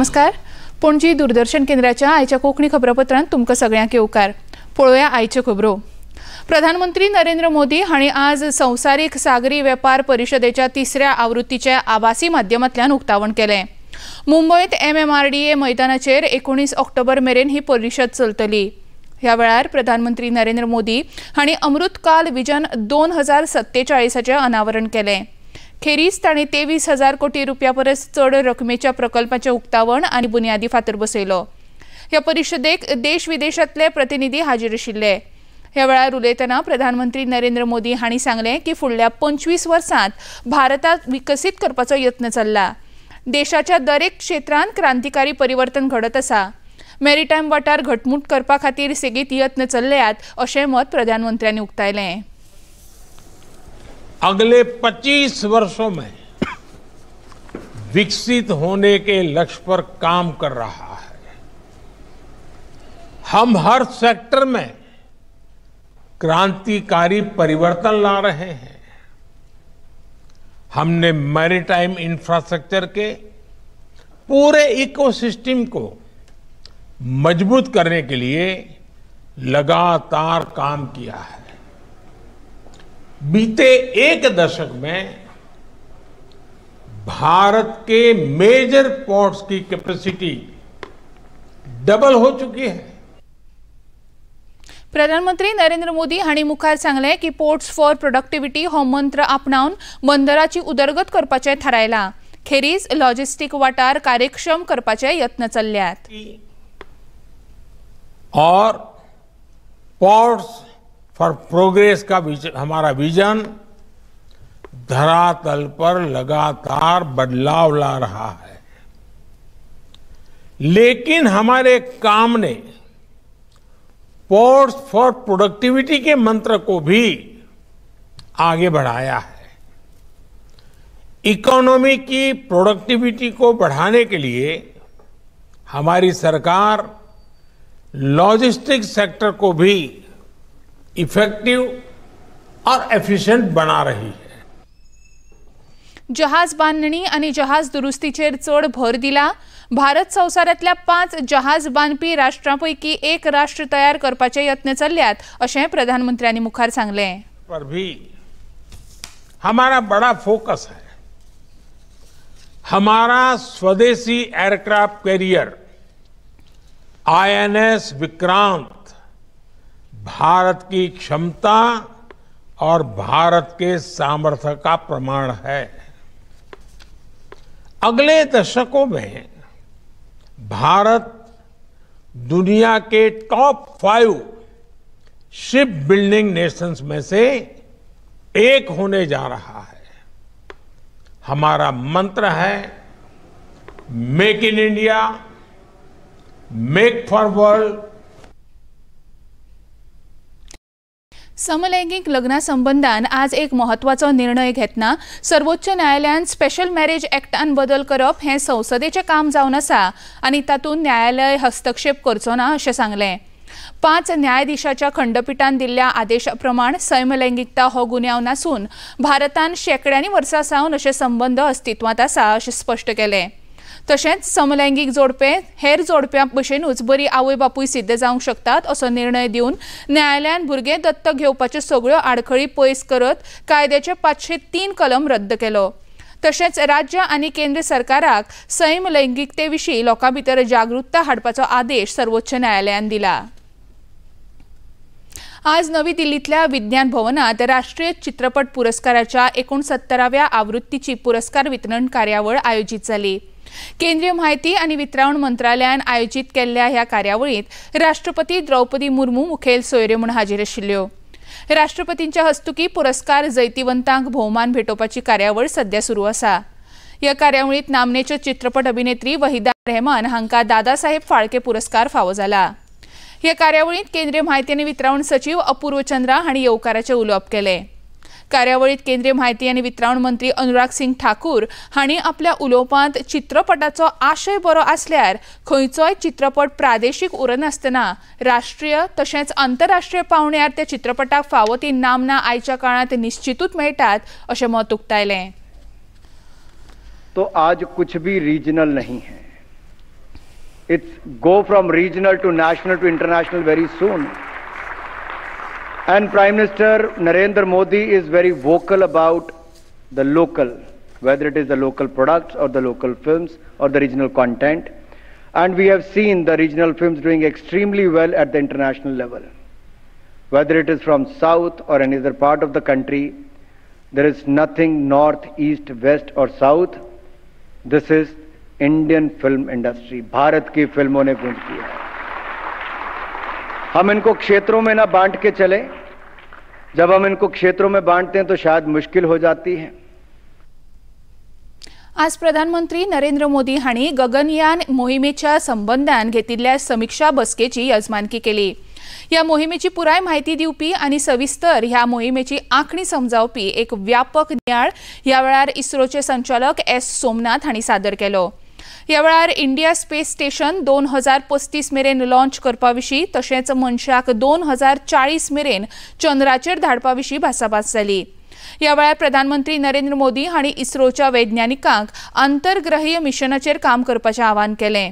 नमस्कार, पणजी दूरदर्शन केंद्राच्या आयच्या कोंकणी खबरापत्रांत तुमकां सगळ्यांक येवकार. पळोवया आयच्यो खबरो. प्रधानमंत्री नरेंद्र मोदी हांणी आज संवसारीक सागरी वेपार परिशदेच्या तिसऱ्या आवृत्तीचे आभासी माध्यमांतल्यान उक्तावण केलें. मुंबयत MMRDA मैदानाचेर 19 ऑक्टोबर मेरेन ही परिशद चलतली. ह्या वेळार प्रधानमंत्री नरेंद्र मोदी हांणी अमृतकाल विजन 2047 अनावरण केलें. खेरीज तांणी 23,000 कोटी रुपया परस चड रकमेच्या प्रकल्पाचें उक्तावण आनी बुन्यादी फातर बसयलो. ह्या परिशदेक देश विदेशांतले प्रतिनिधी हाजीर आशिल्ले. ह्या वेळार उलयतना प्रधानमंत्री नरेंद्र मोदी हांणी सांगलें की फुडल्या 25 वर्सांत भारताक विकसीत करपाचो यत्न चल्ला. देशाच्या दरेक क्षेत्रांत क्रांतिकारी परिवर्तन घडत आसा. मेरीटायम वाठार घटमूट करपा खातीर सेगीत यत्न चल्ल्यात अशें मत प्रधानमंत्र्यांनी उक्तायलें. अगले 25 वर्षों में विकसित होने के लक्ष्य पर काम कर रहा है. हम हर सेक्टर में क्रांतिकारी परिवर्तन ला रहे हैं. हमने मैरीटाइम इंफ्रास्ट्रक्चर के पूरे इकोसिस्टम को मजबूत करने के लिए लगातार काम किया है. बीते एक दशक में भारत के मेजर पोर्ट्स की कैपेसिटी डबल हो चुकी है. प्रधानमंत्री नरेंद्र मोदी हांणी मुखार सांगलें की पोर्ट्स फॉर प्रोडक्टिव्हिटी हो मंत्र आपणावन बंदराची उदरगत करपाचें थारायलां. खेरीज लॉजिस्टीक वाठार कार्यक्षम करपाचे यत्न चल्ल्यात. और पोर्ट्स फॉर प्रोग्रेस का हमारा विजन धरातल पर लगातार बदलाव ला रहा है. लेकिन हमारे काम ने पोर्ट्स फॉर प्रोडक्टिविटी के मंत्र को भी आगे बढ़ाया है. इकोनॉमी की प्रोडक्टिविटी को बढ़ाने के लिए हमारी सरकार लॉजिस्टिक सेक्टर को भी इफेक्टिव और एफिशिएंट बना रही है. जहाज बांदणी आनी जहाज दुरुस्तीचेर चड भर दिला. भारत संवसारांतल्या 5 जहाज बांदपी राष्ट्रां पैकी एक राष्ट्र तयार करपाचे यत्न चल्ल्यात अशें प्रधानमंत्र्यांनी मुखार सांगलें. पर भी हमारा बड़ा फोकस है. हमारा स्वदेशी aircraft carrier INS Vikrant Bharat की क्षमता और भारत के सामर्थ्य का प्रमाण है. अगले दशकों में भारत दुनिया K top 5 ship building Nations में से एक होने जा रहा है. हमारा मंत्र है make in India, make for world. समलैंगिक लग्ना संबंदान आज एक महत्वाचो निर्णय घेतना सर्वोच्च न्यायालयान स्पेशल मॅरेज ऍक्टान बदल करप हें संसदेचें काम जावन आसा आनी तातूंत न्यायालय हस्तक्षेप करचो ना अशें सांगलें. 5 न्यायाधीशाच्या खंडपीठान दिल्ल्या आदेशा प्रमाण समलैंगिकता हो गुन्यांव नासून भारतान शेंकड्यांनी वर्सां सावन अशे संबंद अस्तित्वांत आसा अशें स्पश्ट केलें. तशेंच समलैंगिक जोडपें हेर जोडप्यां भशेनूच बरी आवय बापूय सिद्ध जावंक शकतात असो निर्णय दिवन न्यायालयान भुरगें दत्तक घेवपाच्यो सगळ्यो आडखळी पयस करत कायद्याचे 503 कलम रद्द केलो. तशेंच राज्य आनी केंद्र सरकाराक समलैंगिकते विशीं लोकां भितर जागृताय हाडपाचो आदेश सर्वोच्च न्यायालयान दिला. आज नवी दिल्लींतल्या विज्ञान भवनांत राष्ट्रीय चित्रपट पुरस्काराच्या 69व्या आवृत्तीची पुरस्कार वितरण कार्यावळ आयोजीत जाली. केंद्रीय म्हायती आनी वितरावण मंत्रालयान आयोजीत केल्ल्या ह्या कार्यावळींत राष्ट्रपती द्रौपदी मुर्मू मुखेल सोयरे म्हूण हाजीर आशिल्ल्यो. राष्ट्रपतींच्या हस्तुकी पुरस्कार जैतिवंतांक भोवमान भेटोवपाची कार्यावळ सध्या सुरू आसा. ह्या कार्यावळींत नामनेच्यो चित्रपट अभिनेत्री वहिदा रहमान हांकां दादासाहेब फाळके पुरस्कार फावो जाला. ह्या कार्यावळींत केंद्रीय म्हायती आनी वितरावण सचीव अपूर्व चंद्रा हांणी येवकाराचें उलोवप केलें. कार्यावळींत केंद्रीय म्हायती आनी वितरावण मंत्री अनुराग सिंग ठाकूर हांणी आपल्या उलोवपांत चित्रपटाचो आशय बरो आसल्यार खंयचोय चित्रपट प्रादेशीक उरनासतना राष्ट्रीय तशेंच आंतरराष्ट्रीय पावंड्यार त्या चित्रपटाक फावो ती नामना आयच्या काळांत निश्चितूच मेळटात अशें मत उक्तायलें. तो आज कुछ भी रीजनल नहीं है, It's go from regional to national to international very soon. And Prime Minister Narendra Modi is very vocal about the local, whether it is the local products or the local films or the regional content. And we have seen the regional films doing extremely well at the international level. Whether it is from south or any other part of the country, there is nothing north, east, west or south. This is Indian film industry. Bharat की फिल्मों ने गूंज दिया है। हम इनको क्षेत्रों में ना बांट के चले। जब हम इनको क्षेत्रों में बांटते हैं तो शायद मुश्किल हो जाती है। आज प्रधानमंत्री नरेंद्र मोदी हांणी गगनयान मोहिमेच्या संबंदान घेतिल्ल्या समिक्षा बसकेची यजमानकी केली। ह्या मोहिमेची पुराय म्हायती दिवपी आनी सविस्तर ह्या मोहिमेची आंखणी समजावपी एक व्यापक नियाळ ह्या वेळार इस्रोचे संचालक एस सोमनाथ हांणी सादर केलो। ह्या वेळार इंडिया स्पेस स्टेशन 2035 मेरेन लॉन्च करपा विशीं तशेंच मनशाक 2040 मेरेन चंद्राचेर धाडपा विशीं भासाभास जाली। ह्या वेळार प्रधानमंत्री नरेंद्र मोदी हांणी इस्रोच्या वैज्ञानिकांक आंतरग्रहीय मिशनाचेर काम करपाचें आवाहन केलें।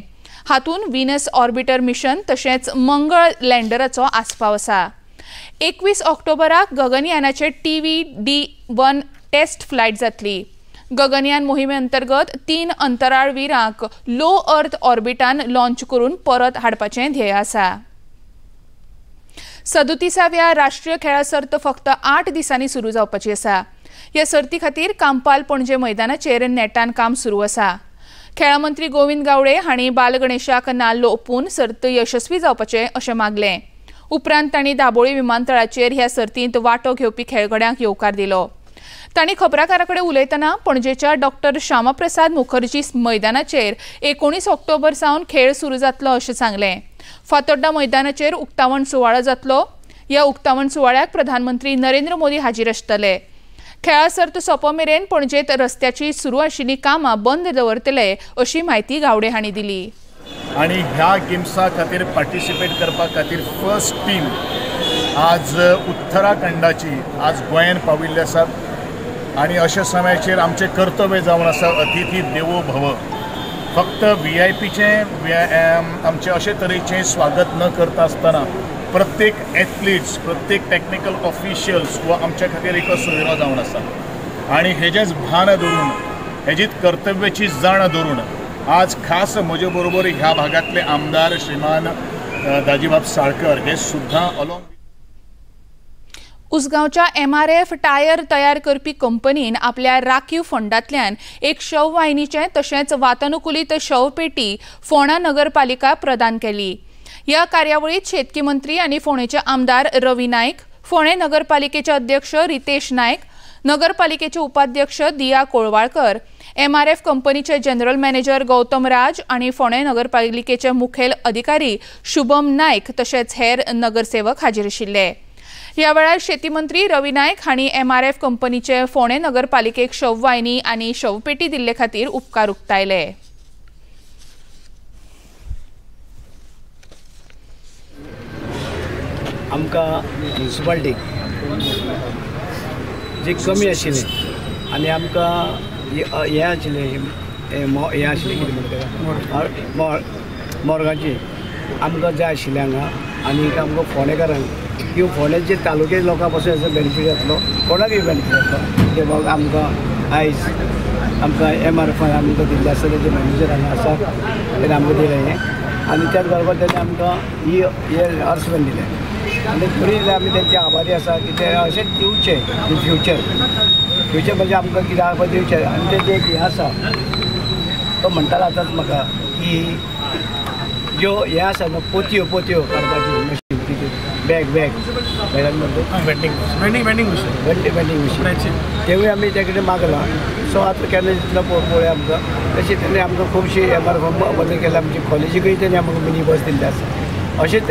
हातूंत व्हीनस ऑर्बिटर मिशन तशेंच मंगळ लँडराचो आस्पाव आसा। 21 ऑक्टोबराक गगनयानाचे TV-D1 taste फ्लायट जातली। गगनयान मोहिमे अंतर्गत 3 अंतराळवीरांक लो अर्थ ऑर्बिटान लॉन्च करून परत हाडपाचें ध्येय आसा। 37व्या राष्ट्रीय खेळां सर्त फक्त 8 दिसांनी सुरू जावपाची आसा। ह्या सर्ती खातीर कांपाल पणजे मैदानाचेर नेटान काम सुरू आसा। खेळां मंत्री गोविंद गावडे हांणी बालगणेशाक नाल्ल ओंपून सर्त यशस्वी जावपाचें अशें मागलें। उपरांत तांणी दाबोळी विमानतळाचेर ह्या सर्तींत वांटो घेवपी खेळगड्यांक येवकार दिलो। तांणी खबराकारा कडेन उलयतना पणजेच्या डॉक्टर श्यामाप्रसाद मुखर्जी मैदानाचेर 19 ऑक्टोबर सावन खेळ सुरू जातलो अशें सांगलें। फातोड्डा मैदानाचेर उक्तावण सुवाळो जातलो। ह्या उक्तावण सुवाळ्याक प्रधानमंत्री नरेंद्र मोदी हाजीर आसतले। खेळां सर्त सोंपो मेरेन पणजेंत रस्त्याची सुरू आशिल्लीं कामां बंद दवरतले अशी म्हायती गावडे हांणी दिली। आनी ह्या गेम्सा खातीर पार्टिसिपेट करपा खातीर फर्स्ट टीम आज उत्तराखंडाची आज गोंयान पाविल्ली आसा आनी अशा समयाचेर आमचें कर्तव्य जावन आसा अतिथी देवो भव। फक्त व्हीआयपीचें आमचें अशे तरेचें स्वागत न करता आसतना प्रत्येक एथलीट्स, प्रत्येक टॅक्निकल ऑफिशियल्स हो आमच्या खातीर एक सोयरो जावन आसा आनी हेजेंच भान धरून, हेजीच कर्तव्याची जाण धरून आज खास म्हजे बरोबर ह्या भागांतले आमदार श्रीमान दाजीबाब साळकर हे सुद्दां अलॉंग उसगांवच्या MRF tyre तयार करपी कंपनीन आपल्या राखीव फंडांतल्यान एक शववाहिनीचें तशेंच वातानुकूलित शवपेटी फोंडा नगरपालिका प्रदान केली। ह्या कार्यावळीत शेतकी मंत्री आनी फोंडेचे आमदार रवी नायक, फोंडें नगरपालिकेचे अध्यक्ष रितेश नायक, नगरपालिकेचे उपाध्यक्ष दिया कोळवाळकर, MRF कंपनीचे जनरल मॅनेजर गौतम राज आनी फोंडें नगरपालिकेचे मुखेल अधिकारी शुभम नायक तशेंच हेर नगरसेवक हाजीर आशिल्ले। ह्या वेळार शेती मंत्री रवी नायक हांणी MRF कंपनीचे फोंडें नगरपालिकेक शववाहिनी आनी शवपेटी दिल्ले खातीर उपकार उक्तायले। आमकां म्युनिसिपालिटीक जी कमी आशिल्लें आनी आमकां हें आशिल्लें हें आशिल्लें कितें म्हणटा मोर्गाची आमकां जाय आशिल्लें हांगा आनी आमकां फोंडेकारांक किंवा फोंडेचे तालुक्याच्या लोकां पासून हेजो बेनिफीट जातलो, कोणाकूय बेनिफीट जातलो। ते बाबा आमकां आयज आमकां MRF आमकां दिल्लें आसा, तेजे मॅनेजर हांगा आसा, तेणें आमकां दिलें हें आनी त्याच बरोबर तेणें आमकां ही हे अर्समेंट दिलें आनी बरी आमी तेंचे आभारी आसा की ते अशेंच दिवचें इन फ्युचर, फ्युचर म्हणजे आमकां कितें आसा पळय दिवचें। आनी तेजें एक हें आसा, तो म्हणटालो आतांच म्हाका की ज्यो हें आसा न्हू पोतयो पोतयो काडपाची मशीन, कितें बॅग बॅग बॅगान म्हणटा वेंडींग वेंडींग मशीन, तेवूय आमी त्या कडेन मागलां। सो आतां केन्ना दितलो पळोवया आमकां। तशें तेणें आमकां खुबशी MRF मदत केल्या, आमची कॉलेजीकूय तेणें आमकां मिनी बस दिल्ली आसा। अशेंच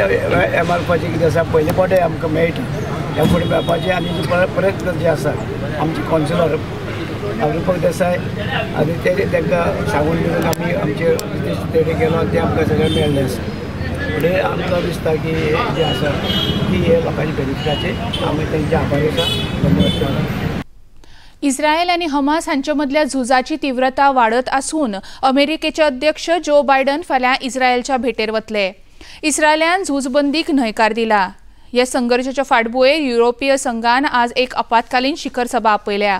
MRFाचें कितें आसा पयले फावटी आमकां मेळटा, ह्या फुडें मेळपाचें आनी प्रयत्न जे आसा आमचे कावन्सिलर रुपक देसाय आनी ते तांकां सांगून दिवन आमी आमचे तेणे केलो आनी तें आमकां सगळें मेळ्ळें आसा। म्हणजे आमकां दिसता की हें जें आसा की हे लोकांच्या बेनिफिटाचें आमी तेंचे आभारी आसा। धन्यवाद। इस्रायल आनी हमास हांचे मदल्या झुजाची तीव्रता वाडत आसून अमेरिकेचे अध्यक्ष जो बायडन फाल्यां इस्रायलच्या भेटेर वतले. इस्रायलान झुजबंदीक न्हयकार दिला. ह्या संघर्शाच्या फाटभुंयेर युरोपीय संघान आज एक आपत्कालीन शिखर सभा आपयल्या.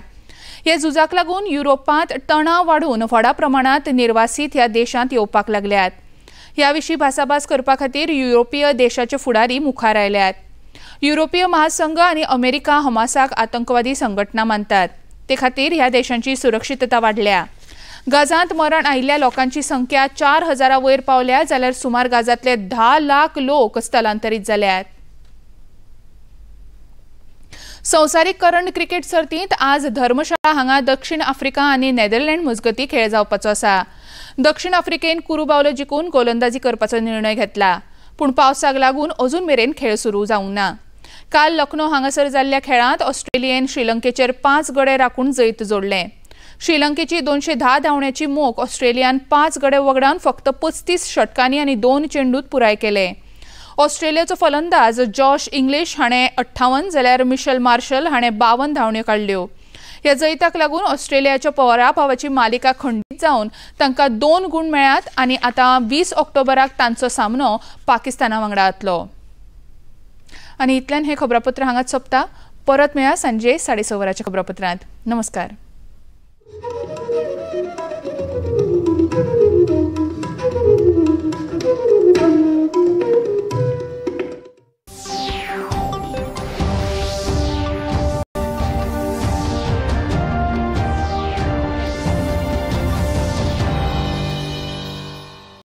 ह्या झुजाक लागून युरोपांत तणाव वाडून व्हडा प्रमाणांत निर्वासित ह्या देशांत येवपाक लागल्यात. ह्या विशीं भासाभास करपा खातीर युरोपीय देशाचे फुडारी मुखार आयल्यात. युरोपीय महासंघ आनी अमेरिका हमासाक आतंकवादी संघटना मानतात. ते खातीर ह्या देशांची सुरक्षितता वाडल्या. गाझांत मरण आयिल्ल्या लोकांची संख्या 4000 वयर पावल्या जाल्यार सुमार गाझांतले 10 लाख लोक स्थलांतरीत जाल्यात. संवसारीक करंड क्रिकेट सर्तींत आज धर्मशाळा हांगा दक्षिण आफ्रिका आनी नेदरलँड मजगती खेळ जावपाचो आसा. दक्षिण आफ्रिकेन कुरू बावलो जिखून गोलंदाजी करपाचो निर्णय घेतला, पूण पावसाक लागून अजून मेरेन खेळ सुरू जावंक ना. काल लखनौ हांगासर जाल्ल्या खेळांत ऑस्ट्रेलियेन श्रीलंकेचेर 5 गडे राखून जैत जोडलें. श्रीलंकेची 210 धांवण्याची मोख ऑस्ट्रेलियान 5 गडे वगडावन फक्त 35 षटकांनी आनी 2 चेंडूत पुराय केले. ऑस्ट्रेलियाचो फलंदाज जॉश इंग्लिश हाणें 58 जाल्यार मिशेल मार्शल हाणें 52 धांवण्यो काडल्यो. ह्या जैताक लागून ऑस्ट्रेलियाच्या पराभवाची मालिका खंडीत जावन तांकां 2 गूण मेळ्ळ्यात आनी आतां 20 ऑक्टोबराक तांचो सामनो पाकिस्ताना वांगडा जातलो. आनी इतल्यान हें खबरापत्र हांगाच सोंपता. परत मेळया सांजे 6:30 वरांच्या खबरापत्रांत. नमस्कार.